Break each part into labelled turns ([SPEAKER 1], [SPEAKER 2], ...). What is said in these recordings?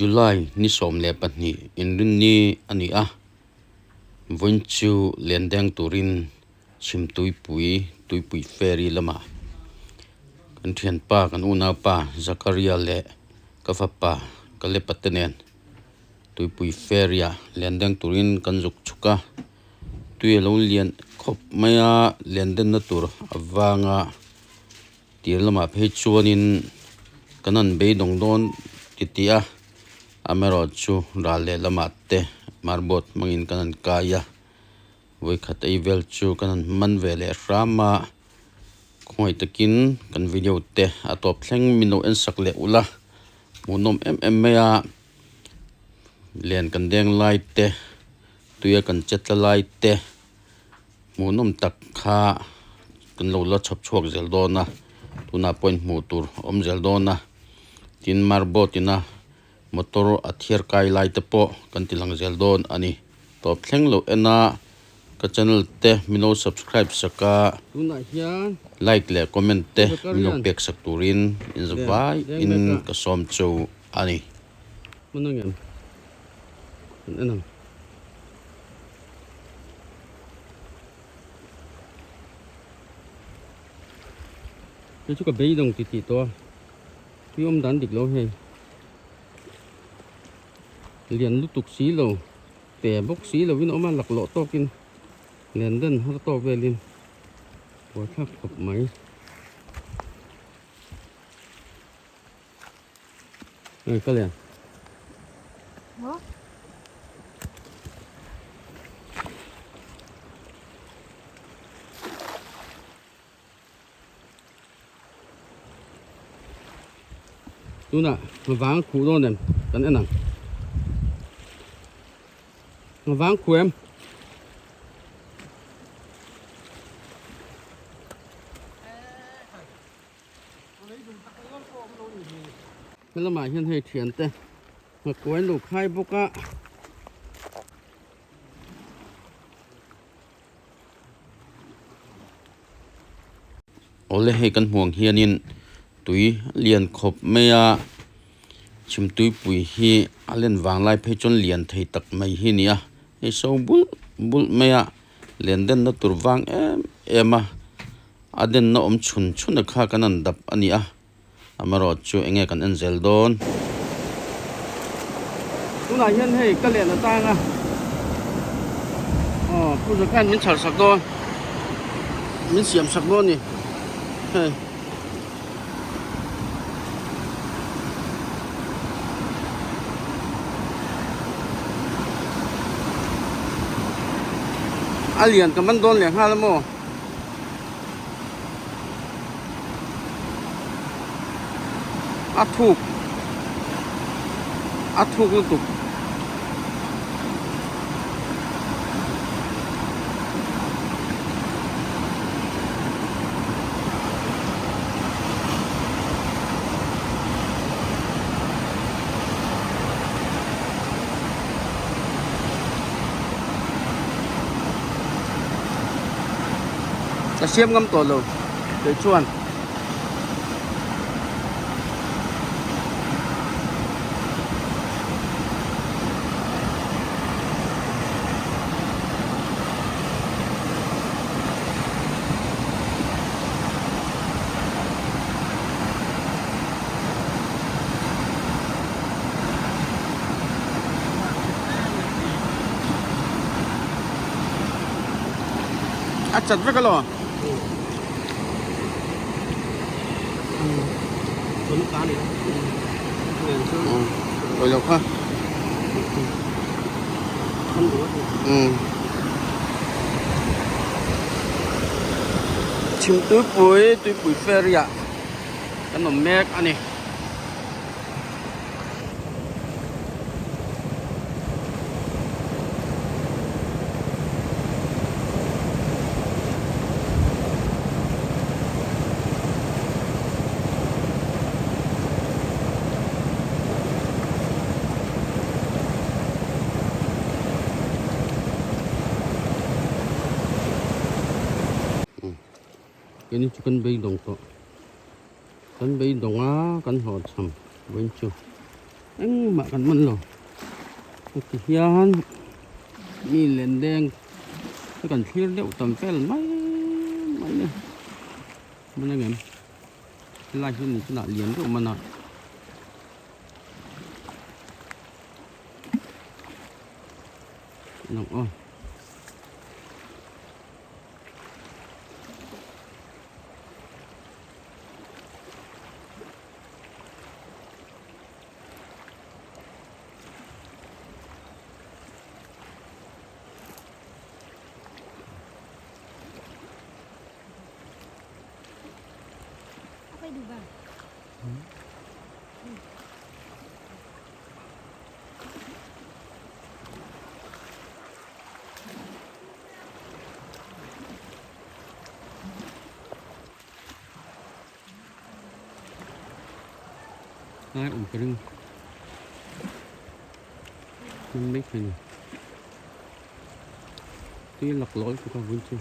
[SPEAKER 1] July ni 12 inrinni a ni a, vawiin chu lendeng turin Chhimtuipui Tuipui Ferry lamah kan thianpa kan unaupa Zakaria leh ka fapa Kalepa te nen Tuipui Ferry ah lendeng turin kan zuk chhuk a, tui a lo lian khawp mai a, lendenna tur avanga tir lamah phei chuanin kan han beidawng dawn ti tih a, amaherawhchu ral leh lamah te marbawt hmangin kan han kai a. Vawikhat ei vel chu kan han man ve leh hram a, khawngaih takin kan video te a tawp thleng min lo en sak leh ula, hmuhnawm em em mai a, len kan deng lai te, tuia kan che tla lai te, hmuhnawm tak kha kan lo la chhawp chhuak zel dawn a, tunah pawhin hmuh tur a awm zel dawn a, tin marbawt ina Motor a thiar kai lai te pawh kan ti lang zel dawn a ni. Tawp thleng loh en a, ka channel te min lo subscribe sak a, like leh comment te min lo pek sak turin in za vai in ka sawm chu a ni.
[SPEAKER 2] Tui awm dan dik lo hei lian lutuk si lo te bawk si lo in a awm a laklawh tawk in lian den har tawk vel in buaithlak khawp mai hei ka lian. Tunah vang khuh dawn em kan en ang vang khuh em helamah hian hei thiante nghakuai an lo khai bawk a.
[SPEAKER 1] Awle hei kan hmuh ang hianin tui lian khawp mai a chhimtuipui hi a len vang lai phei chuan lian thei tak mai hi a ni a hei so bulh bulh mai a len denna tur vang em em a a denna awm chhun chhun a kha kan han dap a ni a amaherawhchu eng nge kan en zel dawn.
[SPEAKER 2] Tunah hian hei ka len atanga aw pu Zakhan min chhar sak dawn min siam sak dawn ni hei. A lian ka man dawn leh nghal a maw. A thuk a thuk lutuk. Ka siam ngam tawh lo kei chuan. A chat vek alo.
[SPEAKER 1] Oi lo kha.
[SPEAKER 2] Umm chhim tuipui tuipui ferry ah kan awm mek a ni. Keini chu kan beidawng tawh kan beidawng a kan hlawhchham vawiin chu engmah kan man lo heti hian mi len deng te kan thlir deuh tam vel mai mai a ni man ang em. Helai hi ni chunah lian deuh man a. Lang aw. Lai awm ka ring hman mai thei ni tui laklawh lutuk a vun chu.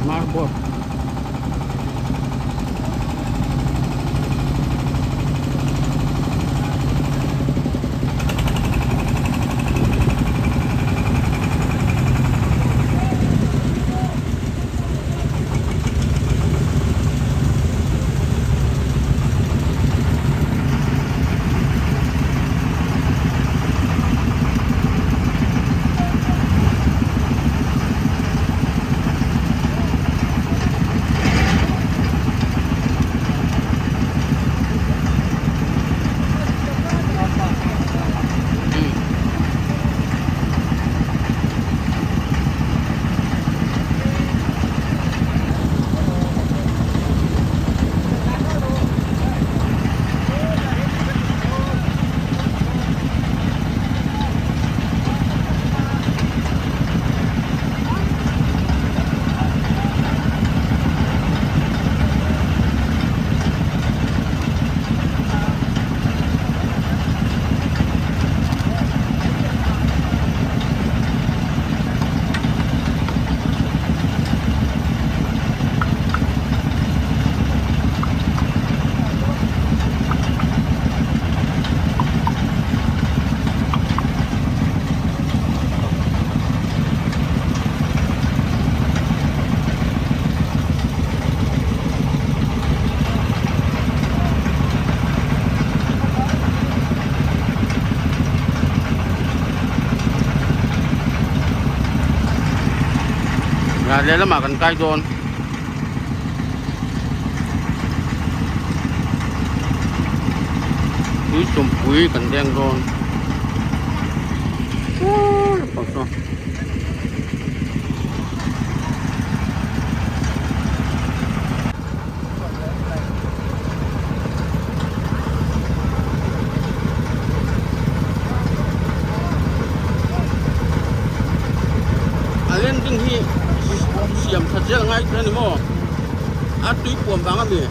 [SPEAKER 2] Marbor. Ral lehlamah kan kai dawn. Tui sawmpui kan deng dawn. A landing hi siam tha zel ngai a ni maw a tui puam vang a mi.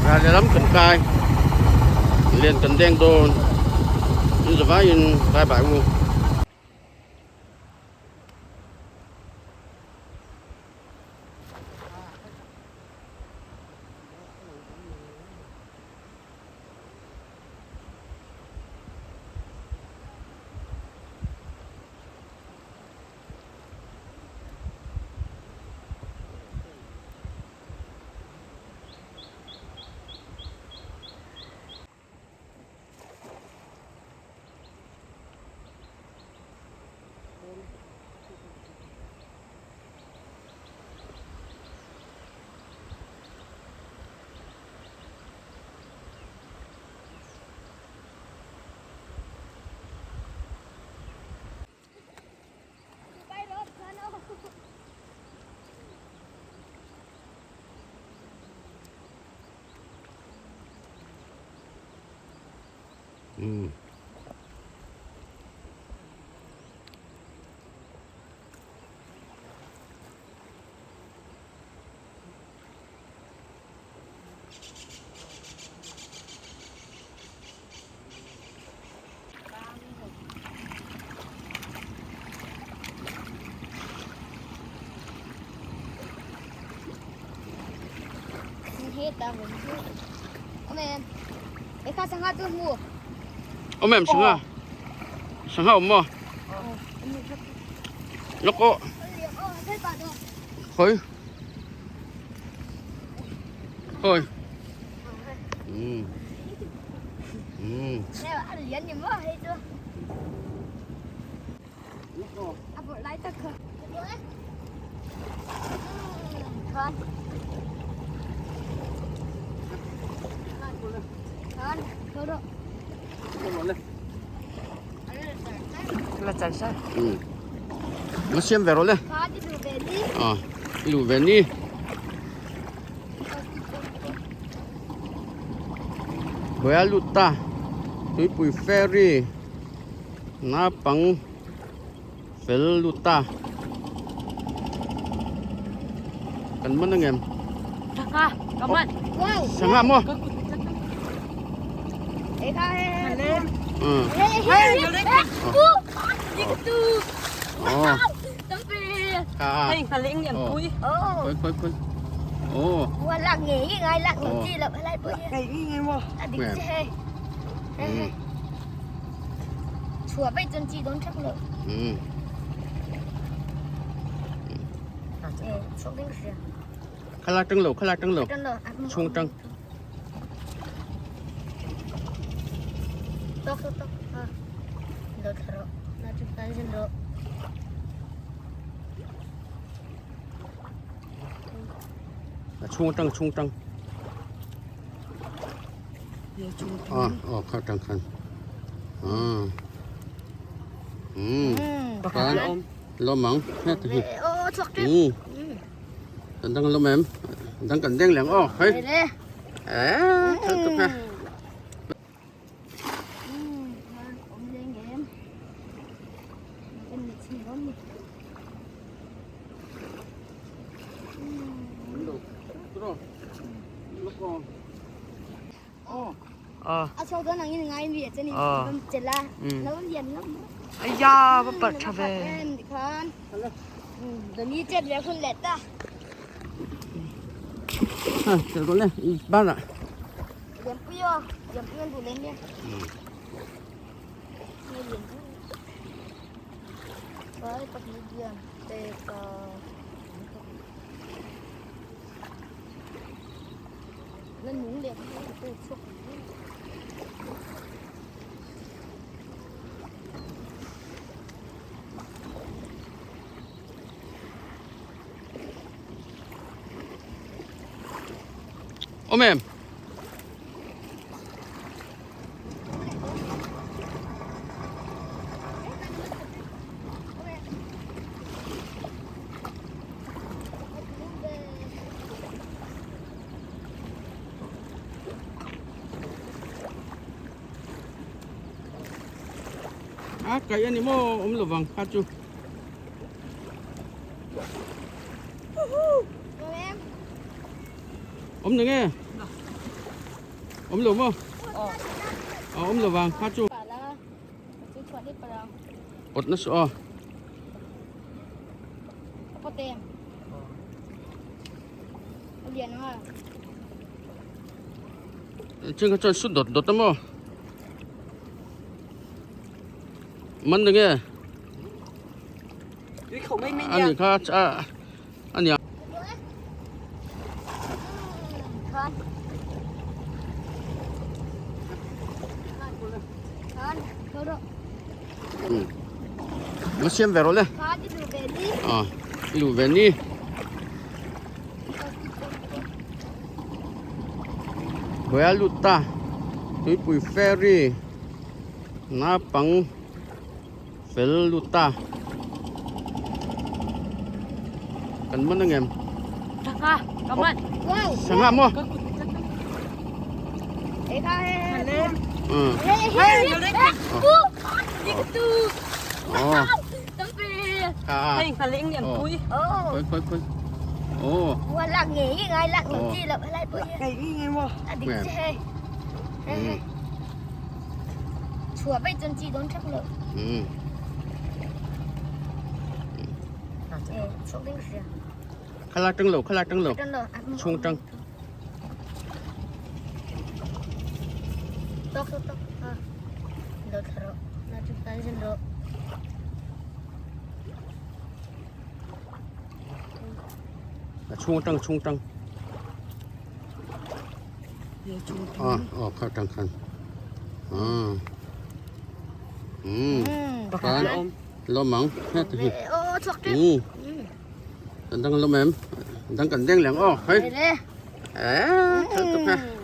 [SPEAKER 2] Ral lehlam kan kai len kan deng dawn in zavaiin bye bye u. Awm em sangha? Sangha awm maw? Lawk aw. Khawi. Khawi. Um. Um. Nó xem về rồi lên. Ờ, lù về đi. Bói lụt ta. Tuipui ferry. Naupang fel lut ta kan man ang em
[SPEAKER 3] Sangha ka man
[SPEAKER 2] sangha maw Khala tang lo khala tang lo chhung tang chhung tang chhung tang Ờ, ờ, kha tang khan. Ờ. Ừ. Khan. Lo mang. Hết rồi. Ừ. Kan dang lawm em. Dang kan deng leng aw. Hei. Ờ, thật tốt ha. Awm em? A kaih a ni maw awm lovang kha chu. Awm na nge? Awm lo maw? Ờ awm lo vang kha chu. Pawt na suh aw. Cheng kha chuan sut dawt dawt a maw? Man na nge? Ani kha a nia. Nó xem về rồi đấy. Ờ, lù về đi. Bói lụt ta. Tuipui ferry. Naupang fel lut ta kan man ang em
[SPEAKER 3] Sangha ka man
[SPEAKER 2] sangha maw Khala tang lo khala tang lo chhung tang.
[SPEAKER 4] Tawk tawk tawk. Ha. Lo thla rawh. Na chu tan zin rawh.
[SPEAKER 2] A chhung atang chhung atang. Ah, oh kha atang khan. Ah. Hmm. Kan lawm ang. Heti hi.
[SPEAKER 4] Oh, chhuak tep.
[SPEAKER 2] Hmm. Kan dang lawm em? Dang kan deng leng aw. Hei.
[SPEAKER 4] Le.
[SPEAKER 2] Eh, tha tuk ha.